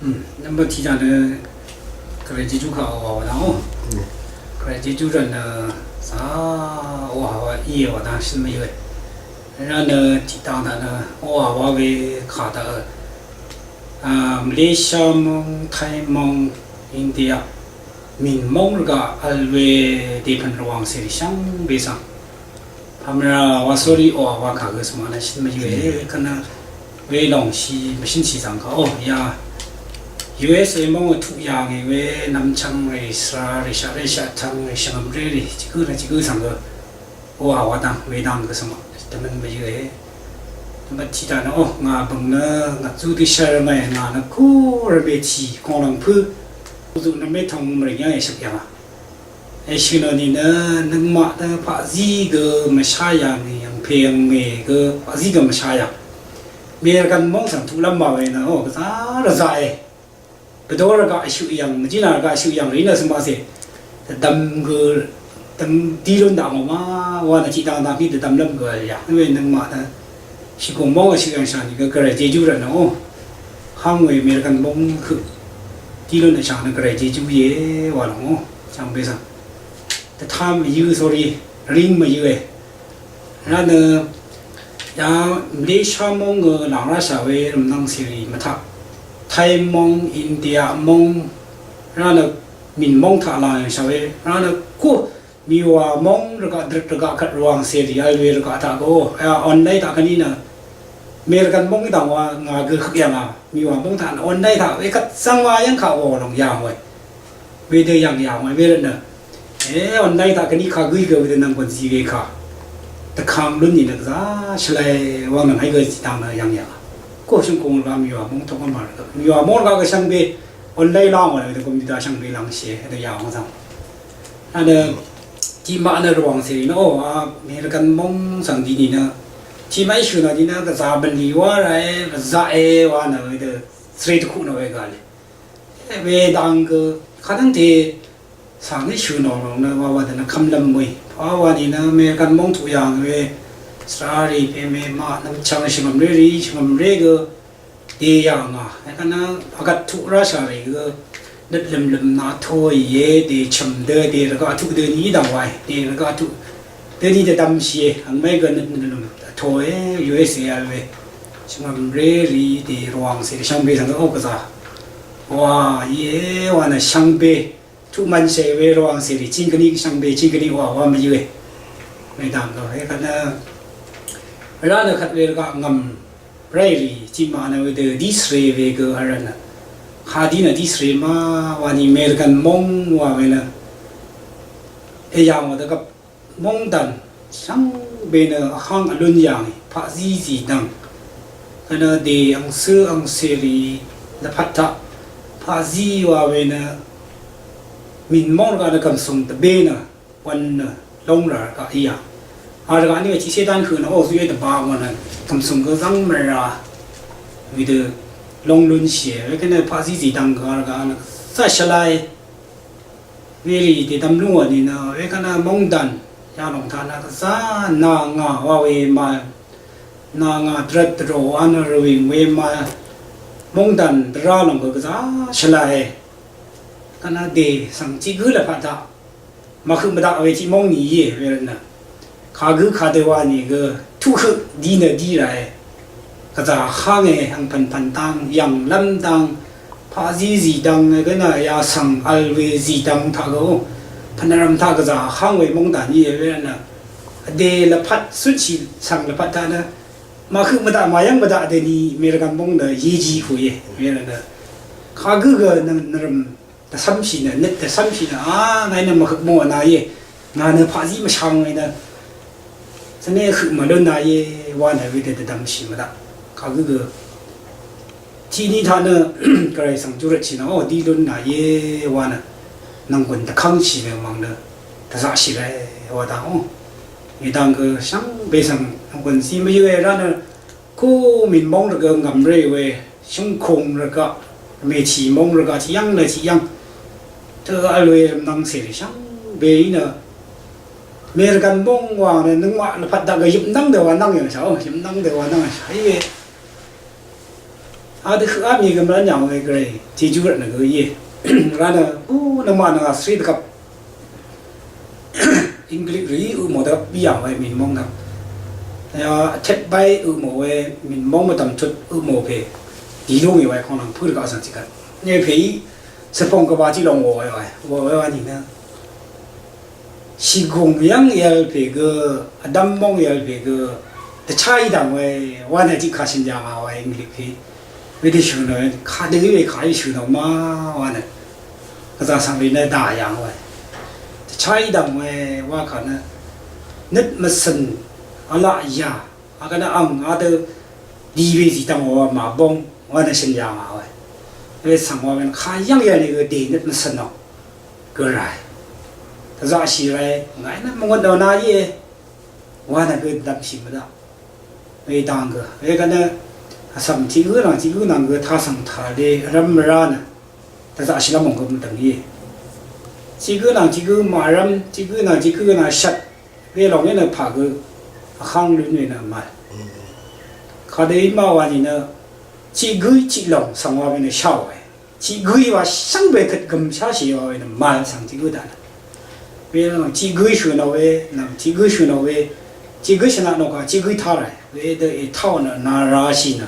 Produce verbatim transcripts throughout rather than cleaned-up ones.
Nvmbat tiq taq nø Gvray Jejú kaq oqà wa dang o. Gvray Jejú rvt nø zà oqà wa íe wa dang shøn mvyø̄e. Rvt nø tiq taq taq nø oqà wa we kà taq, a, Malaysia mong, Thai mong, India, Mìn móng rvgaq vl we dèpv̀n Rvwàng cèrì shvngbe svng pàmvrà wa sórí oqà wa kà gø svma nø shøn mvyø̄e. Kvt nø we lòngshì mvshǿnshì svng kaq o ya U S A móng vtuq yà ngì we nvmchvng rì svra rì shaqré shaqtvng rì shvngø̀mré rì jigǿ nø jigǿ svng gø oqà wa dang wedang gø svma dvmøn mvyø̄e. Dvmvt tiq taq nø o ngà bø̀ng nø ngvt zú dvshvr mv̀e ngà nø kú rvmè tì konglv̀ng pǿ. Zuq nø mé tong mvrìng yv́ng èshøk yv̀ngà. Èshø̀nò nìnø nøngmaq nø paqzí gø mvshá yà ngì yv̀ngpè yv̀ngmè gø paqzí gø mvshá yà. Mèrvgvn móng svng tuqlv́m mà we nø o gvzá rvzaqe. Bvdó rvgaq shøq yv̀ng, mvjínà rvgaq shøq yv̀ng rì nø svng maqcè. Dvdvm gø, dvdvm dí lún daq ngò ma, wa nø tiqdang dang pí dvdvmlv́m gø vl yà. Nø we nøngmaq nø shìgùng móng vshøq yv̀ngshà nìgø Gvray Jejú rvtnò. Háng we American móng høq dí lún vshà nø Gvray Jejú íe wa lòng o. Chang be svng. Dvtá mvyǿ, sorry, ring mvyǿe. Rvtnø ya Malaysia móng gø làng ráshà we rvmnvng cèrì mvtaq. Thai móng, India móng, rvtnø Mìn móng taq làng yv̀ngshà we. Rvtnø kú Miwà móng rvgaq drøt rvgaq kvt Rvwàng cèrì vl we rvgaq taq gø. Ya online taq kvni nø American móng dv̀ng wa ngà gø høq yv̀ngà. Miwà móng taq nø online taq we kvt zvng wa yv́ng kaq wà lòng yà ngòe. Wedø yv̀ng yà ngòe wervtnø. E, online taq kvni kagǿ gø wedø nvng gùn zi we kà. Dvkang lún nìnø gvzá shvlai wang nøng hái gø zidang nø yv̀ng yà. Koshøng kong rvgaq Miwà móng taq wv́m màrvgaq. Miwà móng rvgaq gø shvngbe online lang wà nø wedø gùm dida shvngbe lang shìe. Wedø yà wang zvng. Anø tiqmaq nø Rvwàng cèrì nø o, a, American móng svng di nìnø. Tiqmaq í shø̀ nò di nø gvzà bv̀nlì wá ràe, gvzaqe wa nø wedø svre dvkuq nò we gale. Wedang gø kadv́ngte svng í shø̀ nò lòng nø wa wa dø nø kv́mlv́m mø̀í. Wa wa nìnø American móng tuq yà ngì we svra rì pè mè maq nvmchvng shvngø̀mré rì, shvngø̀mré gø dèyà ngà, èkvt nø vgvt tuq ráshà rì gø nøt lø̀mlø̀m nà toìe, dèchø̀m dø, dèrvgaq tuq døni í dv̀ng waì, dèrvgaq tuq døni dvdvmshìe, angmaqí gø nøt lø̀mlø̀m toìe, U S A vl we. Shvngø̀mré rì dè Rvwàng cèrì shvngbe svng gø o gvzà. Wa, íe, wa nø shvngbe. Tuq mvnshè we Rvwàng cèrì ching kvni, shvngbe ching kvni wa wa mvyø̄e. Mèdv̀ng gø we kvt nø. Vrá nø kvt we rvgaq ngv̀m ráì rì tiqmaq nø wedø dí svre we gø vrá nø. Kadí nø dí svre ma wa nì American móng wa we nø. Èyà ngò dvgvp móng dv̀n shvngbe nø vháng vlún yà ngì paqzí zìdv̀ng. Kvt nø dè angcǿ angcèrì lvpat taq paqzí wa we nø Mìn móng rvgaq nø kv̀msùng dvbé nø wv̄n nø lóng rà rvgaq í yà. A rvgaq ní we tiqcé dán høq nø o zuqé dvbā ngò nø kv̀msùng gø zv́ng mvrà wedø lóng lúnshìe. Wekvt nø paqzí zìdv̀ng gø a rvgaq nø gvzá shvlae. Werì dèdvm lúngò nìnø wekvt nø móngdàn yalòng taq nø gvzá nà ngà wa we màvl, nà ngà dvrvt dvrò wa nø rvwìng we màvl, móngdàn dvrá lòng gø gvzá shvlae. Kvt nø dè svng tiq gǿ lvpat taq mvhøq mvdaq we tiq móng nì íe wervtnø. Kagǿ kadø wa nìgø tuq høq di nø di ràe. Gvzà hánge angpv̀npv̀n dang, yv̀nglv́m dang, paqzí zìdvng gø nø yasv̀ng vl we zìdvng taq gø o. Pv̀nrv̀m taq gvzà háng we móngdàn íe wervtnø. Vdè lvpat cúnshì svng lvpat taq nø màhøq mvdaq màyv́ng mvdaq døni American móng nø yeji hùe wervtnø. Kagǿ gø nø nvrv̀m dvcv́mshì nø, nøt dvcv́mshì nø, a, ngàí nø mvhøk mò vna íe. Ngà nø paqzí mvshang we nø. Svne høq mvlún na íe, wa nø wedø dvdvmshì mvdaq. Kagǿ gø. Tiqni taq nø, gvray svng júrøtshì nø, o, dí lún na íe, wa nø. Nv̀nggùn dvkv́ngshì nø mv̀ng nø. Dvzaqshì ràe, wa dang, o. Wedang gø shvngbe svng, nv̀nggùn zí mvyǿe rá nø. Kú mìn móng rvgø ngv̀mré we, shǿngkung rvgaq, mètì móng rvgaq tiqyv́ng nø tiqyv́ng. Tø vl we rvmnvng cèrì shvngbe í nø. American móng wa nø nøngmaq lvpat daq gø yøpnv́ng dø wa nv́ng yv̀ngshà, o, yøpnv́ng dø wa nv́ng yv̀ngshà í we. Adø høq á mì gø mvlv́n yàng we gvray tijú rvtnø gø íe. Ranø u nøngmaq nøngà svrí dvgvp English rì ø mò dvgvp bí yàng we mìnmóng dvgvp. Ya, tep bai ø mò we mìnmóng mvdv̀m tut ø mò pè. Dì lú ngì we kong nvng pø̄ dvgvp svng tiqgvt. Nè pè í svpòng gvba tiq lòng wò we we. Wò we wa nìnø. Shìgùng yv́ng yvl pè gø, vdv́m móng yvl pè gø, dvchá í dv̀ng we, wa nø tiq kà shø̀n yà ngà wa English pè. Wedø shø̀n ò, kadø í we kà í shø̀n ò ma wa nø. Gvzà svng rì nø dà yà ngà wa. Dvchá í dv̀ng we, wa kà nø. Nøt mvsø̀n, vlaq yà, a gvnø ang, a dø, di we zì dv̀ng wa màbóng, wa nø shø̀n yà ngà wa. We svng wa we nø kà yv́ng yvl nì gø dè nøt mvsø̀n ò. Gø ràì. Dvzaqshì ràì, ngàí nø mvngwøt nò na íe. Wa nø gø dvmshì mvdaq. Wedang gø. Wekvt nø vsvm tiq gǿ nvng tiq gǿ nvng gø tasv̀ng tàle vrv́m vrá nø. Dvzaqshì lv́m ong gø mvdv̀ng íe. Tiq gǿ nvng tiq gǿ màrv́m, tiq gǿ nvng tiq gǿ nvng shvt. Welòng í nø pà gø. Vháng lún we nø màl. Kadø í ma wa nìnø. Tiq gǿ tiq lòng svng wa we nø shá we. Tiq gǿí wa shvngbe køt gø̀msháshì wa we nø màl svng tiq gǿ daq nø. We nø tiq gǿí shø̀n ò we, nvng tiq gǿí shø̀n ò we, tiq gǿí shvnaq nò kà tiq gǿí tá ràì. We dø ètáò nø nà rashì nø.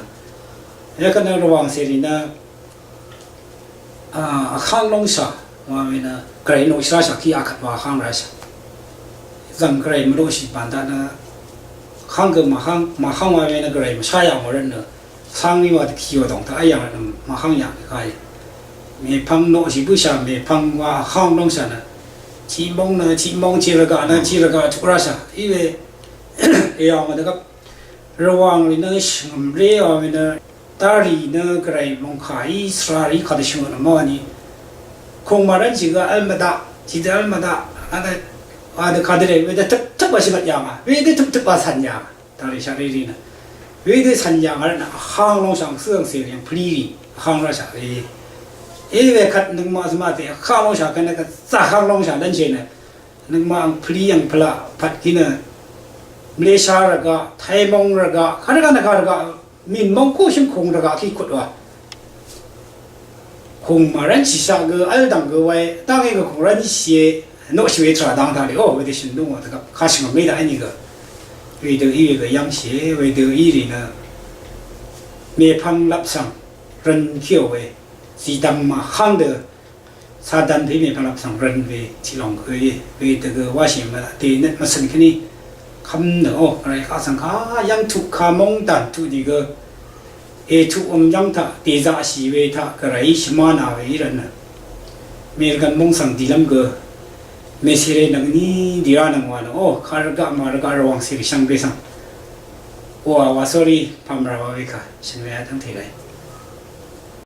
Wekvt nø Rvwàng cèrì nø, a, vháng lóngshà wa we nø, gvray noqshì rashà kí akvt wa vháng rashà. Zvng gvray mvnoqshì bàndaq nø, vháng gø màvháng, màvháng wa we nø gvray mvshá yà ngò rvt nø, Vháng í wa dvkì wa dòng taq áyàng rvt nø màvháng yàng kà í. Mèpvng noqshì bǿshà mèpvng wa vháng lóngshà nø. Tiq móng nø tiq móng tiq rvgaq nø tiq rvgaq tuq ráshà. Í we èyàng wa dvgvp. Rvwàng rì nø shvngø̀m ré wa we nø. Tarì nø gvray mòngkà í svra rì kadø shvngø̀m nø màwà nì. Kùng màrv́n shì gø vl mvdaq. Tiqdø vl mvdaq. Adø, adø kadø rè wedø tøp tøp wa shvngøt yàngà. Wedø tøp tøp wa cv̀n yàngà. Tarì shaq riri nø. Wedø cv̀n yàng rvt nø vháng lóngshaq sø ang sèrì ang pvlirì vháng rvshaq we. Í we kvt nøngmaq zø̀maqtè vháng lóngshaq kvt nø gvzà vháng lóngshaq lv́nshè nø. Nøngmaq ang pvli ang pvlaq pvt kí nø. Mvleshà rvgaq, Taimong rvgaq, kà rvgaq nø kà rvgaq, mìn mong kú shø̀ngkung rvgaq kí kut wa. Kùng màrv́n shìshaq gø v́l dv̀ng gø wae, dv́ngí gø kùng rv́n shìe, noqshì we tvrà dang taq rì, o, wedø shø̀n dúngò dvgvp, kashø̀ng mèí daq ínìgø. Wedø í we gø yv́ngshìe, wedø í rì nø. Mèpvng lap svng, røn kíò we, zìdv̀ng màhv́ng dø, Satan pè mèpvng lap svng røn we, tiq lòng gø íe, wedø gø wáshì mvdaq, dènøt mvsø̀n kèní, kv́m nø, o, gvray kaq svng kaq, yv́ng tuq kà móng dàn tuq dì gø, Ètuq vm yv́ng taq dèzaqshì we taq gvray shvmá nà we í rvtnø. Mèrgv̀n móng svng dìlv́m gø. Mèsere nøngní dìrá nøng wa nø. O, kà rvgaq màrvgaq Rvwàng cèrì shvngbe svng. O, a wa sórí pàmvrà wa we kà. Shø̀n we a dv́ngte lay.